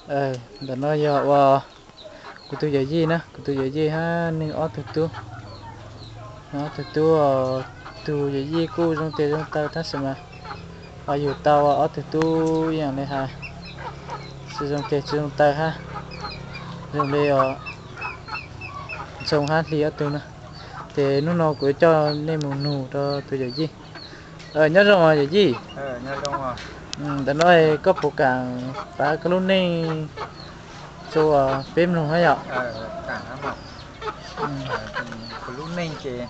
Ntawm no yog ua kuv tus yawm yij na, kuv tus yawm yij hab nws ob tug tub. Ob tug tub, tus yawm yij kuj zoo tes zoo taw tab sis mas ho yug tau ob tug tub ib yaam le has, tsi zoo tes tsi zoo taw hab, zoo le Ntxhoo hab Hli ob tug na. Ces hnub no kuv yuav coj nej mus nug rau tus yawm yij. Nyob zoo yawm yij. Ntawm no koj puas kam pav koj lub neej rua peb mloog hab yom? Kuv lub neej ces,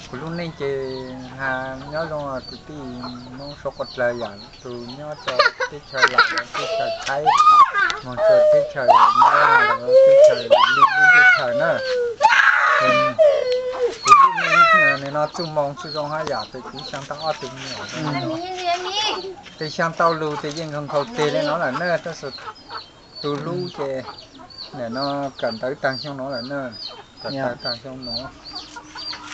kuv lub neej ces nyob zoo kwv tij Hmoob suav quas dlawg yom, tus nyob rua teb chaws Laus los teb chaws Thaib, moog rua teb chaws Nyab Laj los teb chaws Lis lub teb chaws na. Kuv lub neej nim no txuj moo txuj zoo hab yom, ces kuv xyaa tau ob tug me nyuam. Tes xyaa tau lug tes yeej nkhaus nkhaus teg le no lawm na, tab sis tus hlub ces nim no kawm ntawv taag xyoo no lawm na, kawm ntawv taag xyoo no.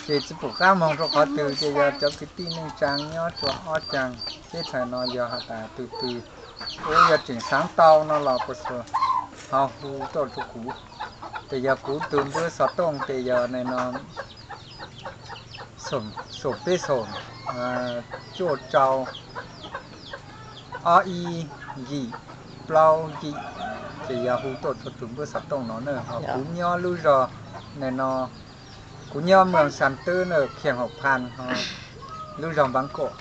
Ces tsi pum qab moog rua qhov twg, ces yog cov kwv tij neej tsaa nyob rua ob caag teb chaws no yog has tas tug twg ub yog tseem xaav tau no los puas txug ho hu tuaj rua kuv. Tes yog kuv tug npawb xov tooj tes yog nim no xoom peb xoom cuaj rau ob ib yim plaub yim, ces yog hu tuaj rua tug npawb xov tooj no na. Ho kuv nyob lub zog nim no, kuv nyob moos Xas Twb na, Khiam Haum Phan, lub zog Npab Kuam.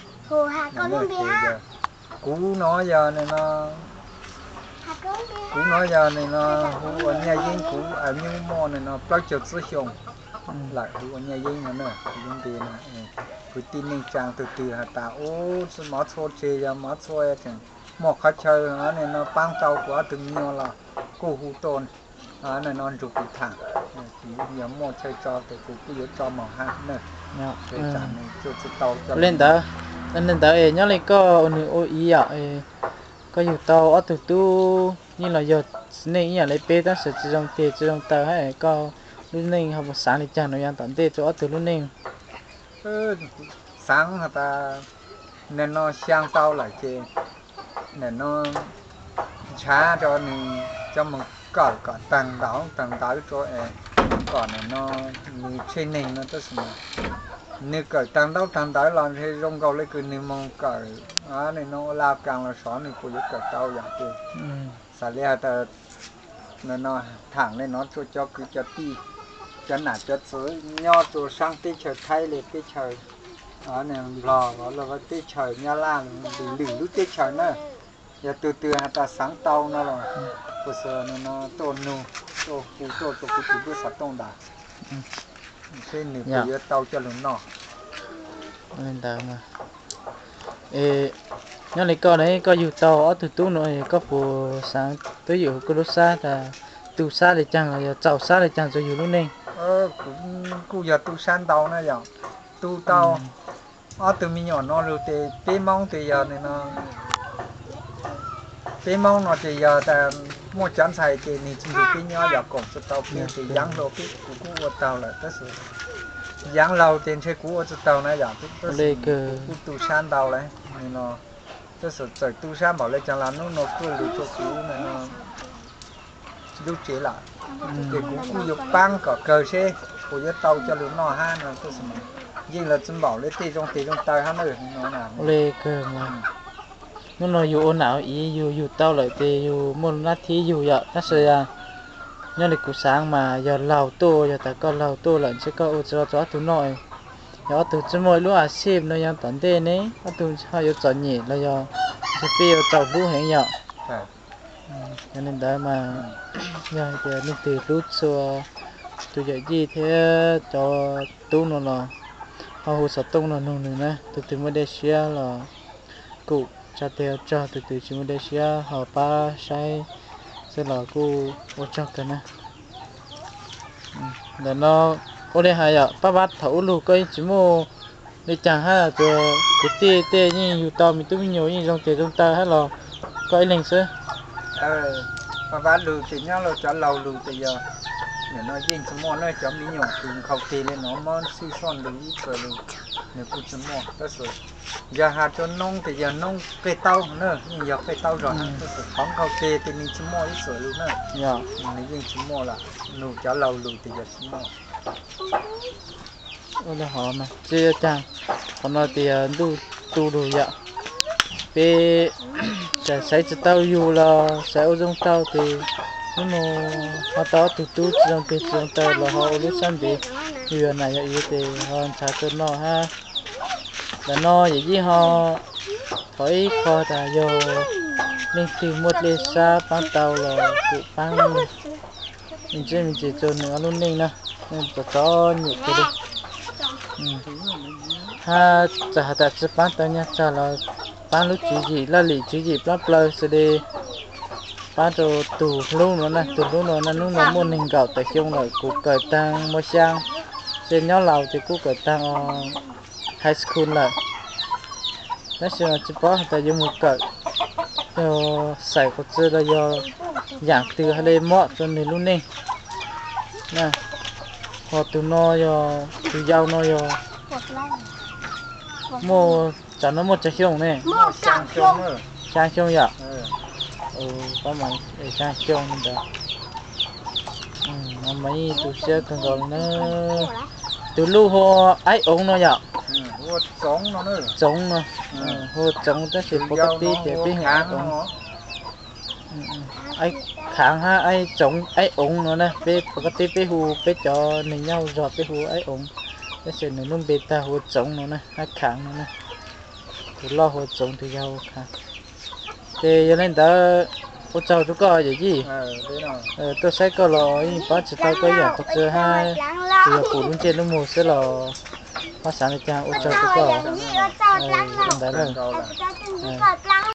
Kuv no yog nim no, kuv no yog nim no hu ua Nyaj Yeeb, kuv a nyuj muaj nim no plaub caug tsib xyoo lawm, hu ua Nyaj Yeeb no na. Kuv lub npe no, kwv tij neej tsaa tug twg has tas ub tsi mov txhua tseg, yog mov txhua tseem muaj qhov chaw nim no paab tau kuv ob tug me nyuam los kuj hu tuaj nim no nrug kuv thaam, kuv yog muaj chaw tso tes kuv kuj yuav tso moog hab na. Ua le ntawd, ua le ntawd es nyob le koj nws ua ib yam, koj yug tau ob tug tub yeej los yog txiv neej ib yam le peb tab sis tsi zoo tes tsi zoo taw hab, koj lub neej ho puas xaav le caag nuav yav tom ntej rua ob tug lub neej? Xaav has tas nim no xyaa tau lawm ces nim no nrhav rua nws coj moog kawm kom taag ntaub taag ntawv rua es kom nim no nws tsheej neeg no tab sis mas nws kawm taag ntaub taag ntawv los ntshe zoo nkaus le kws nws moog kawm nim no ua Laus Kaas los sov nws puas yuav kawm tau yom. Ces xaav le has tas nim no thaam le no rua cov kwv cov tij, cov nam cov txwv nyob rua saab teb chaws Thaib le teb chaws Nplog los teb chaws Nyab Laj, lwm lub teb chaws na, yog tug twg has tas xaav tau no los puas xav nim no tuaj nug, tuaj hu tuaj rua kuv tus npawb xov tooj ntawd seb nws puas yuav tau coj lug noj. Nyob le koj ne, koj yug tau ob tug tub no koj puas xaav twb ywm koj lub sab tas tu sab le caag los yog txaus sab le caag rua yug lub neej? Kuv kuj yog tu sab ntau na yom, tu tau ob tug me nyuam no lug tes peb Moob tes yog nim no, peb Moob no tes yog tas muaj cov ntxhais ces nws tsi nrug peb nyob yog koom tsi tau peb tes yaav hluas peb kuv kuj ua taug lawm tab sis yaav laug ces ntshe kuv ua tsi taug na yom, tab sis kuv kuj tu sab ntau lawm nim no, tab sis txawm tu sab npaum le caag los nub no kuj lug rua kuv lub tsev lawm, ces kuv kuj yuav paab kom kawg seb puas yuav tau coj lug noj hab no tab sis yeej los tsi npaum le tej zoo tes zoo taw hab na. Ua le kawg mas, nub no yug ua nam ua iv yug yug tau lawm tes yug muaj nab thib yug yom, tab sis nyob le kuv xaav mas yog laug tuaj, yog tas koj laug tuaj lawm ntshe koj ua tsi tau rua ob tug noj. Yog ob tug tsi muaj ib lub a sib no yog tom ntej ne ob tug ho yuav txom nyem los yog ntshe peb yuav txaus hlub heev yom. Yog le ntawd mas yog hais tias leej twg hlub txhua tus yawm yij thiab cov tub no los ho hu xov tooj los nug nws na, tus twg muaj dej siab los kuj tsa tes ua tsaug, tus twg tsis muaj dej siab ho pab saib xwb los kuj ua tsaug kawg na. Ntawm no ua le hais yom, Paj Vab, thaum ub lug koj yeej tsis muaj le caag hab, kwv tij tej yeej yug tau me tub me nyuam yeej zoo tes zoo taw hab los koj ib leeg xwb? Paj Vab lug ces nyob rua cov laug lug ces yog nim no yeej tsis muaj na, cov me nyuam kws nkhaus tes le no mob xwj xoj ntug ib txwm lug nws kuj tsis muaj, tab sis Yog has rua noob tes yog noob qej taub na, yeej yog qej taub zog na, tab sis qhov nkaug ke tes nws tsis muaj ib txhia lug na. Yog, nws yeej tsis muaj lawm, nug cov laug lug tes yog tsis muaj. Ua li hov mas tsis yuav caag, qhov no tes yog ntuj tu lug yom. Peb txawm xaiv tsis tau yug los xaiv ua zoo tau tes hnub no ho tau ob tug tub tsis zoo peg tsis zoo taw los ho ua lub sab ntev, yug yog nam yog iv tes ho ntshav rua noj hab. Ntawm no yawm yij ho thov ib qho tas yog leej twg muaj dlej sab paab tau los kuj paab me ntsis me ntsis rua nws ob lub neej na, txom txom nyem kawg li. Hab txawm has tas tsis paab tau nyaj tsag los paab lub tswv yim laj lim tswv yim plaab plaws xws li paab rua tug hlub no na, tug hlub no na hnub no muaj neeg nkaum tawm xyoo lawm, kuv kawm taag muaj xyaa, ces nyob laus ces kuj kawm taag high school lawm. Tab sis mas tsis paub has tas yuav mus kawm yog xaim qhov twg los yog yaam twg hab le mob rua nwg lub neej. Ho tug no yog tug yau no yog muaj, tsam no muaj tsawg xyoo ne? Xyaa xyoo yom. Xyaa xyoo ntawd. Mas yeej tu siab kawg nkaus li na. Tug luj hu Aib Oov no yom. Txoov no, hu Txoov tab sis pov kab teb ces peb hu Aib Oov. Aib Khaav hab Aib Txoov, Aib Oov no na, peb pov kab teb peb hu, peb cov neeg nyob hauv zog peb hu Aib Oov, tab sis nws lub npe tag hu Txoov no na, hab Khaav no na. Tug loj hu Txoov, tug yau hu Khaav. Ces yog li ntawd, ua tsaug rua koj yawm yij. Tuaj saib koj los yeej paab tsis tau koj yaam qhov twg hab, tsuas yog pum lub ntsej lub muag xwb los pab xaav le caag, ua tsaug rua koj. Ntawd na.